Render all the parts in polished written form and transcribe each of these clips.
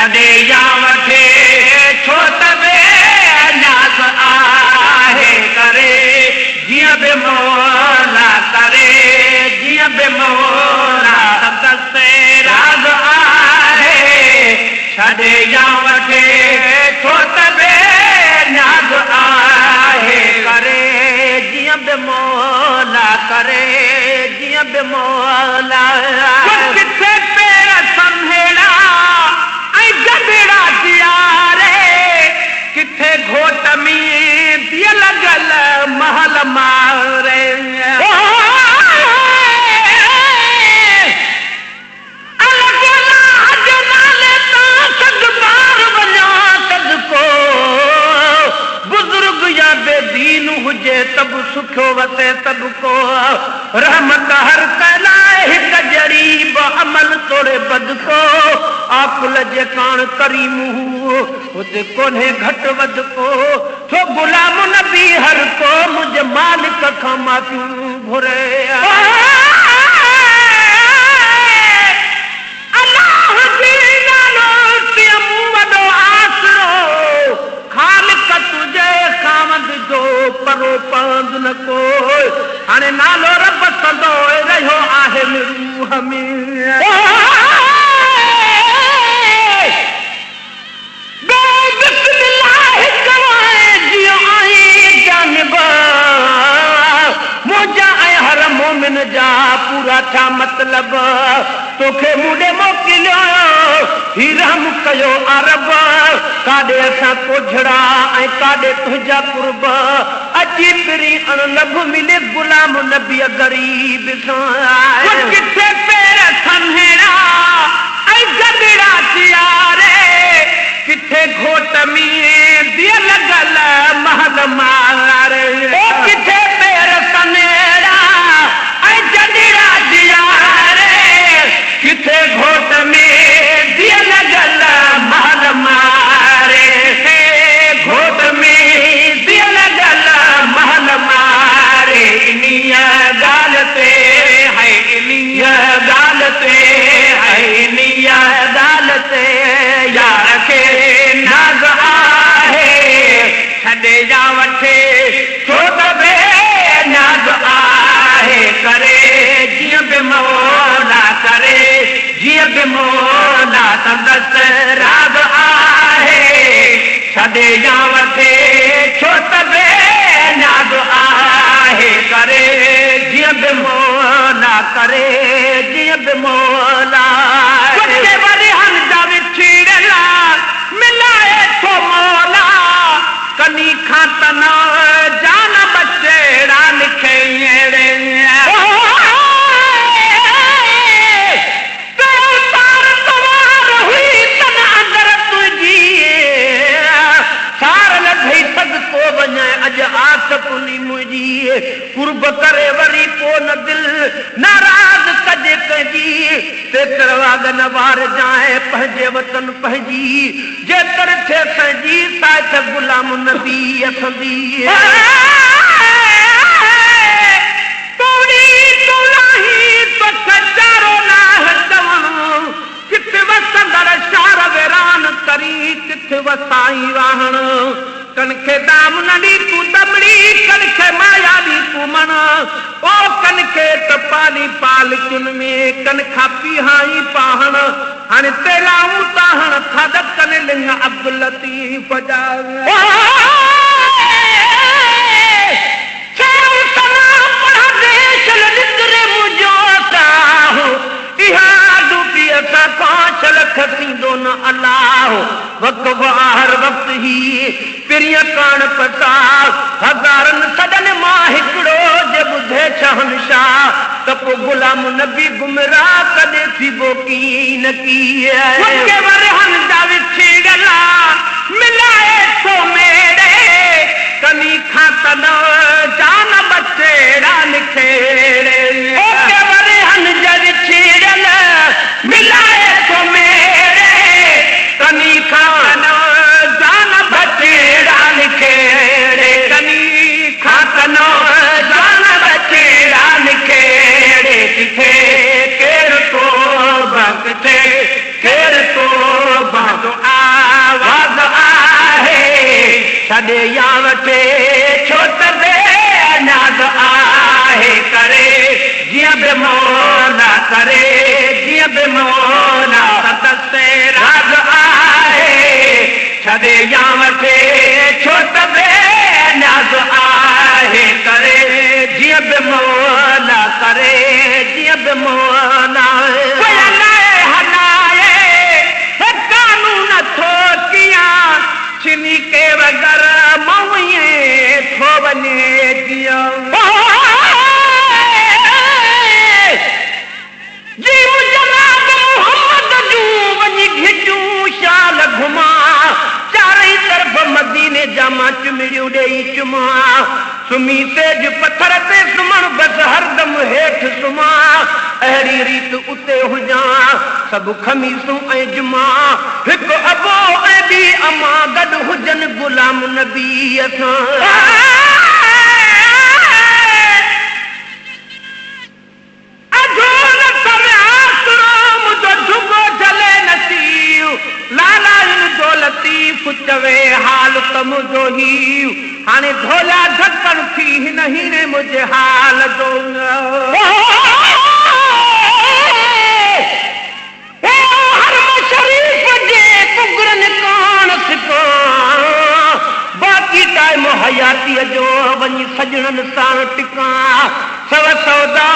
ڇڏي يا وٺي، ڇو ته بي نياز آهي. ڪري جيئن به مولا، ڪري جيئن به مولا، سندس راز آهي. ڇڏي يا وٺي، ڇو ته بي نياز آهي. ڪري جيئن به مولا، ڪري جيئن به مولا. ڪٿي پير سنهڙا ۽ گڏڙا جياري، ڪٿي گهوٽ مينديء لڳل محل ماري. الڳ الله جي نالي تان سگ بار وڃان صدقو، بزرگ يا بي دين هجي ته به سکيو وسي طبقو. رحمت هر ڪنهن لاء هڪ جهڙي به عمل توڙي بدڪو، عاقل جي ڪاڻ ڪريم هو هتي ڪونهي گهٽ وڌ ڪو. ٿو غلام نبي هر ڪو منهنجي مالڪ کان معافيون گهري. الله جي نالو تيئن مون وڏو آسرو، خالق تنهنجي خاوند جو پرو پاند نه ڪو. هاڻي نالو رب سندو رهيو آهي روح ۾. بسم الله چوانء جيئن آهين جانب منهنجا ۽ هر مومن جا پورا ٿيا مطلب توکي مون ڏي موڪليو هي رحم ڪيو آ رب ڪاڏي اسان ڪوجهڙا ۽ ڪاڏي تنهنجا قرب اچي پرين اڻ لڀ ملي غلام نبيء غريب سان. ڪٿي پير سنهڙا ۽ گڏڙا چياري، ڪٿي گهوٽ مينديء لڳل محل ماري. او ڪٿي پير سنهڙا ۽ گڏڙا چياري، ڪٿي گهوٽ مينديء لڳل محل ماري. ڪٿي گهوٽ مينديء لڳل محل ماري. انهيء ڳالهه تي هاء انهيء ڳالهه تي هاء انهيء ڳالهه تي يار کي ناز آهي. ڇڏي يا وٺي ڇو ته بي نياز آهي. ڪري جيئن به مولا، ڪري جيئن به مولا، سندس راز آهي. ڇڏي يا وٺي ڇو ته بي نياز آهي. ڪري جيئن به مولا، ڪري جيئن به مولا. ڪتي ورهن جا وڇڙيل ملائي ٿو مولا، ڪني کان ته نه جان ٻچڙا لکيڙي. ڪيو تار توار هئي تن اندر تنهنجي، سار لڌئي صدقو وڃائي اڄ آس ڪونهي منهنجي. قرب ڪري وري ڪو نه دل ناراض ڪجي ڪنهن جي، تيتر واڳ نه وارجانء پنهنجي وطن پنهنجي، جيتر ٿئي سهنجي سائٿ غلام نبي اسندي. توڙي تون لاهين توکي چارو ناهه چوڻ، ڪٿ وسندڙ شهر ويران ڪرين ڪٿ وسائين واهڻ. ڪن کي دام نه ڏي تون دمڙي، ڪن کي مايا ڏي تون مڻ. او ڪن کي ته پالي پالڪين ۾، ڪن کان پيهائين پاهڻ. هاڻي تيلائون تاهڻ ٿا ڏڪن لڱ عبداللطيف جا. چيو ثنا پڙهندي شل نڪري منهنجو ساهه، اها ڊوپي اسان کان شل کسيندو نه الله. وقف آهر وقت هي پرينء ڪاڻ پساهه، هزارن سڏن مان هڪڙو جي ٻڌي شهنشاهه، ته پوء غلام نبي گمراهه ڪڏهن ٿيبو ڪين ڪيئن. ڪي ورهن جا وڇڙيل ملائي ٿو ميڙي، ڪني کان ته نه جان ٻچڙا نکيڙي. او ڪي ورهن جا وڇڙيل ملائي ٿو ميڙي، ڪني کان ته نه جان ٻچڙا نکيڙي. ڪني کان ته نه جان ٻچڙا نکيڙي. ڪٿي ڪير توبه، ڪٿي ڪير توبه. مولا ڪري، جيئن به مولا سندس راز آهي، ڇڏي يا وٺي ڇو ته بي نياز آهي، ڪري جيئن به مولا ڪري، جيئن به مولا. ڪوئي الائي هلائي هي قانون ٿو ڪيئن، ڇني ڪي وگر مئو ائين ٿو وڃي جيئن. جي جناب محمد جون وڃي گهٽيون شال گهمان، چارئي طرف مديني جا مان چمڙيون ڏيئي چمان، سمهي سيج پٿر تي سمهڻ بس هردم هيٺ سمهان، اهڙي ريت اتي هجان سڀ خميسون ۽ جمعا، هڪ ابو ۽ ٻي امان گڏ هجن غلام نبيء سان. اجهو نه سر آسرو منهنجو جهڳو جهلي نصيب، لالا هن جو لطيف چوي حال ته منهنجو هيء، هاڻي ڍولا ڍڪڻ ٿي هن هيڻي منهنجي حال جو. هي حرم شريف جي ڪڪرن ڪاڻ سڪان، باقي ٽائيم حياتيء جو وڃي سڄڻن ساڻ ٽڪان. سو سودا،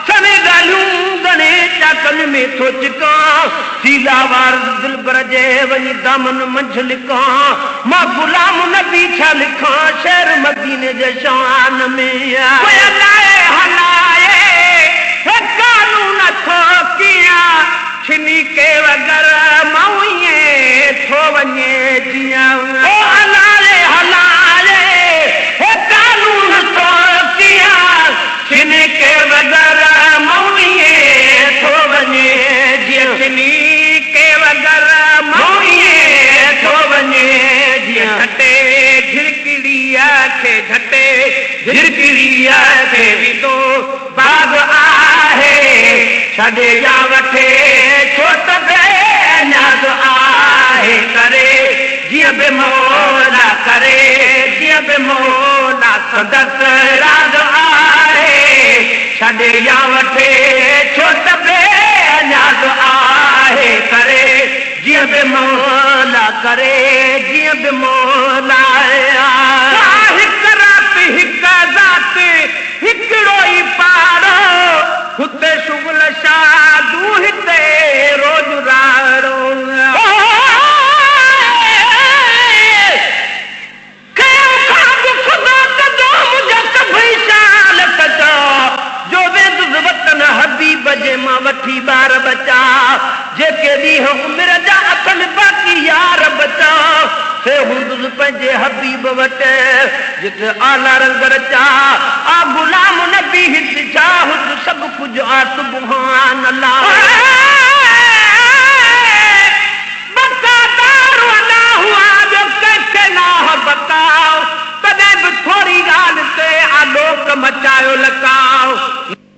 سوين ڳالهيون ڳڻي چاڪن ۾ ٿو چڪان. سيلا وارث دلبر جي وڃي دامن منجهه لڪان. مان غلام نبي ڇا لکان شهر مديني جي شان ۾. ڪوئي الائي هلائي هي قانون ٿو ڪيئن، ڇني ڪي وگر مئو ائين ٿو وڃي جيئن. او الائي هلائي هي قانون ٿو ڪيئن، ڇني ڪي وگر مئو ائين ٿو وڃي جيئن. ڇني ڪي وگر مئو ائين ٿو وڃي جيئن. جهٽي جهرڪڙيء کي جهٽي جهرڪڙيء کي ويندو باغ آهي، ڇڏي يا وٺي ڇو ته بي نياز آهي، ڪري جيئن به مولا ڪري جيئن به مولا سندس راز آهي، ڇڏي يا وٺي ڇو ته بي نياز آهي، ڪري جيئن به مولا ڪري جيئن به مولا. هڪ رات هڪ ذات هڪڙو ئي پاڙو، هتي شغل شادو هتي روڄ راڙو. ڪيو خواب خدا ڪجو منهنجا سڀئي شال سچا، جو ويندس وطن حبيب جي مان وٺي ٻار ٻچا. جيڪي ڏينهن عمر جا اٿن باقي يار بچا، سي هوندس پنهنجي حبيب وٽ، جت اعليٰ رنگ رچا. آ غلام نبي هت ڇا هت سڀ ڪجهه آ سبحان الله. بقادار الله آ ٻيو ڪنهن کي ناهه بقاء، تڏهن به ٿوري ڳالهه تي آ لوڪ مچايو لقاء.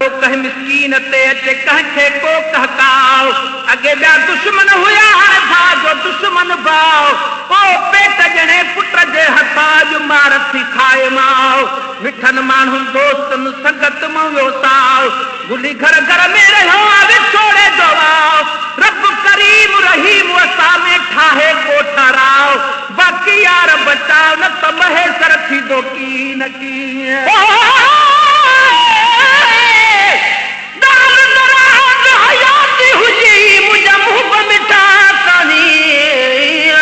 ڪو ڪنهن مسڪين تي اچي ڪنهن کي ڪو ڪهڪاء. اڳي ٻيا دشمن هيا هاڻي ڀاء جو دشمن ڀاء. ڪو پيٽ ڄڻي پٽ جي هٿان اڄ مار ٿي کائي ماء. مٺن ماڻهن دوستن سنگت مان ويو ساء. گهلي گهر گهر ۾ رهيو آ وڇوڙي جو واء. رب ڪريم رحيم اسان ۾ ٺاهي ڪو ٺهراء. باقي يار بچاء نه ته مهيسر ٿيندو ڪي نه ڪي. دار دراز حياتي هجي منهنجا محب مٺا سائين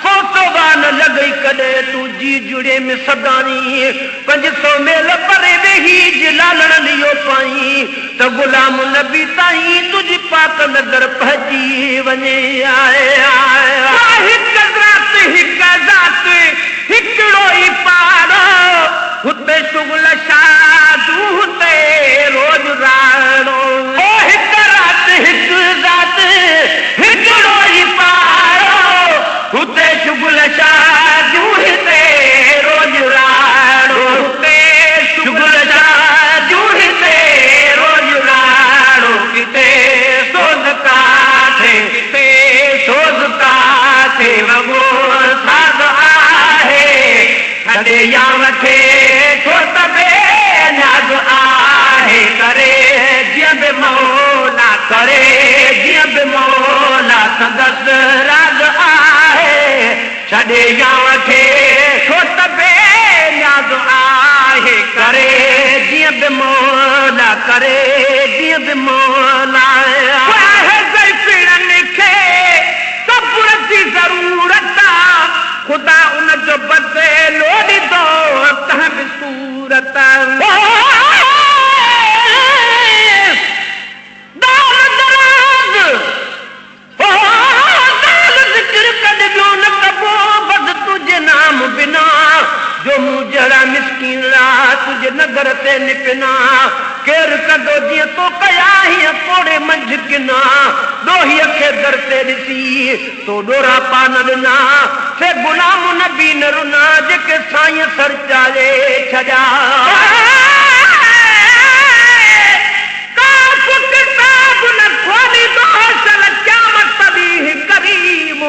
ڪو توبه نه لڳئي ڪڏهن تون جي جڙي ۾ سدائين 500 ميل پري ويهي جي لالڻ ليئو پائين ته غلام نبي تائين تنهنجي پاڪ نظر پهچي وڃي. هڪ ذات هڪ ذات هڪڙو ئي پاڙو، هتي شغل شادو هتي روڄ راڙو. او هڪ رات هڪ ذات هڪڙو ئي پاڙو، هتي شغل شادو هتي روڄ راڙو. هتي شغل شادو هتي روڄ راڙو، ڪٿي سوز ڪاٿي ڪٿي سوز ڪاٿي وڳو ساز آهي، ڇڏي يا وٺي ڇو ته بي نياز آهي، ڪري جيئن به. ڇڏي يا وٺي، ڇو ته بي نياز آهي. ڪري جيئن به مولا، ڪري جيئن به مولا. آهي ضعيفڙن کي صبر جي ضرورت آ، خدا ان جو بدلو ڏيندو ڪنهن به صورت. دال دراز هو دال ذڪر ڪڏ ٻيو نه ڪبو بس تنهنجي نام بنا، جو مون جهڙا مسڪينڙا تنهنجي نگر تي نپنا. ڪير ڪندو جيئن تو ڪيا هيئن ڪوڙي منجهه ڪنا، ڏوهيء کي در تي ڏسي تو ڏوراپا نه ڏنا، سي غلام نبي نه رنا جيڪي سائينء سرچائي ڇڏيا. ڪاف ڪتاب نه کوليندو شل قيامت ڏينهن ڪريم،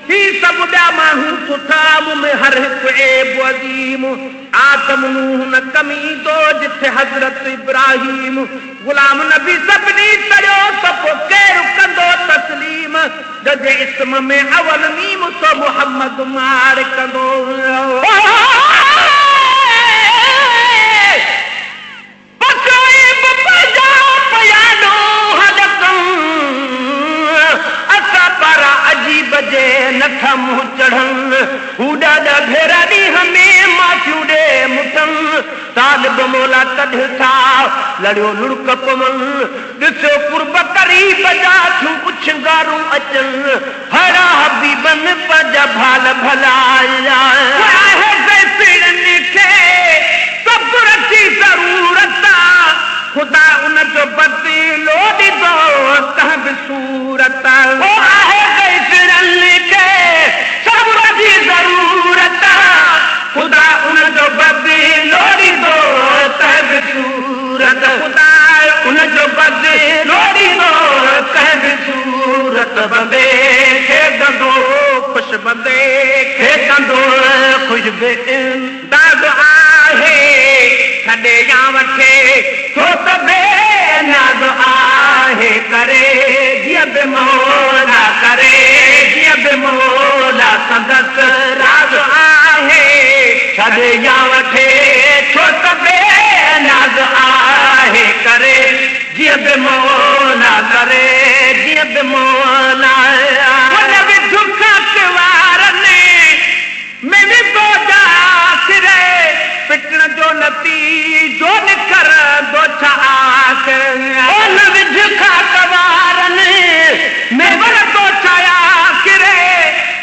هي سڀ ٻيا ماڻهو سٺا مون ۾ هر هڪ عيب عظيم، آدم نوح نه ڪم ايندو جٿي حضرت ابراهيم، غلام نبي سڀني تڙيو ته پوء ڪير ڪندو تسليم، جنهن جي اسم ۾ اول ميم سو محمد مار ڪندو. پچائي به پنهنجا پيا ڏوهه ڏسن، اسان پارا عجيب جي نه ٿا منهن چڙهن، هو ڏاڏا ڀيرا ڏينهن ۾ معافيون ڏي مٺن، طالب مولا تڏهن ٿا لڙيو لڙڪ پون، ڏسيو قرب قريب جا ٿيون اڇنگارون اچن، ههڙا حبيبن پنهنجا ڀال ڀلايا. آهي زيفيڙن کي صبر جي ضرورت آ، خدا ان جو بدلو ڏيندو ڪنهن به صورت. او آهي زيفيڙن کي صبر جي ضرورت آ، خدا ان جو بدلو ڏيندو ڪنهن به صورت. خدا ان جو بدلو ڏيندو ڪنهن به صورت. بندي کي ڪندو خوش، بندي کي ڪندو خوش بي انداز آهي، ڇڏي يا وٺي ڇو ته بي نياز آهي. ڪري جيئن به مولا، ڪري جيئن به مولا سندس راز آهي، ڇڏي يا وٺي ڇو ته بي نياز آهي. ڪري جيئن به مولا، ڪري جيئن به مولا. ان وڌ خاڪ وارن ۾ وڌو جا آخر، پٽڻ جو نتيجو نڪرندو ڇا آخر. ان وڌ خاڪ وارن ۾ ورندو ڇا آخر،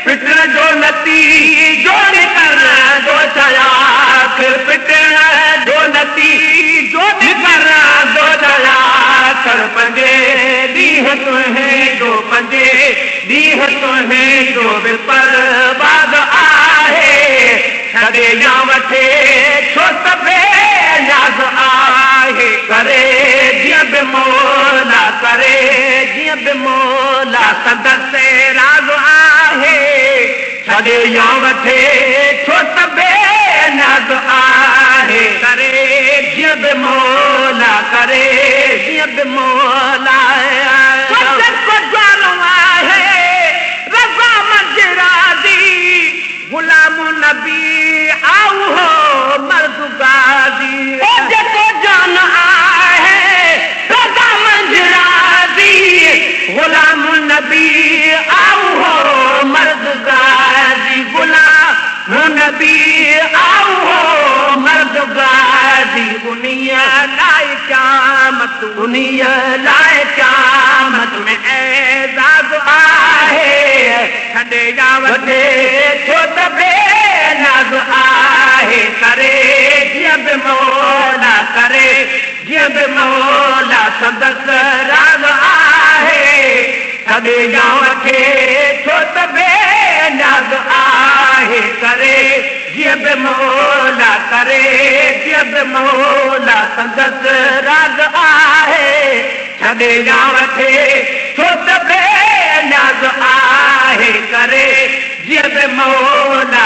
پٽڻ جو نتيجو نڪرندو ڇا آخر. پٽڻ جو نتيجو نڪرندو ڇا آخر. پنجي ڏينهن تنهنجو، پنجي ڏينهن تنهنجو به پرواز آهي، ڇڏي يا وٺي ڇو ته بي نياز آهي. ڪري جيئن به مولا، ڪري جيئن به مولا سندس راز آهي، ڇڏي يا وٺي ڇو ته بي نياز آهي. ڪري جيئن به مولا، ڪري جيئن به مولا. جيڪو جوانو آهي رضا منجهه راضي، غلام نبي آ اهو مرد غازي. جيڪو جان آهي رضا منجهه راضي، غلام نبي آ اهو مرد غازي. غلام نبي آ اهو مرد غازي. انهيء لاء قيامت، انهيء لاء قيامت ۾ اعزاز آهي، ڇڏي يا وٺي ڇو ته بي نياز آهي. ڪري جيئن به مولا، ڪري جيئن به مولا سندس راز آهي، ڇڏي يا وٺي ڇو ته بي نياز آهي. ڪري جيئن به مولا، ڪري جيئن به مولا سندس راز آهي، ڇڏي يا وٺي ڇو ته بي نياز آهي. ڪري جيئن به مولا،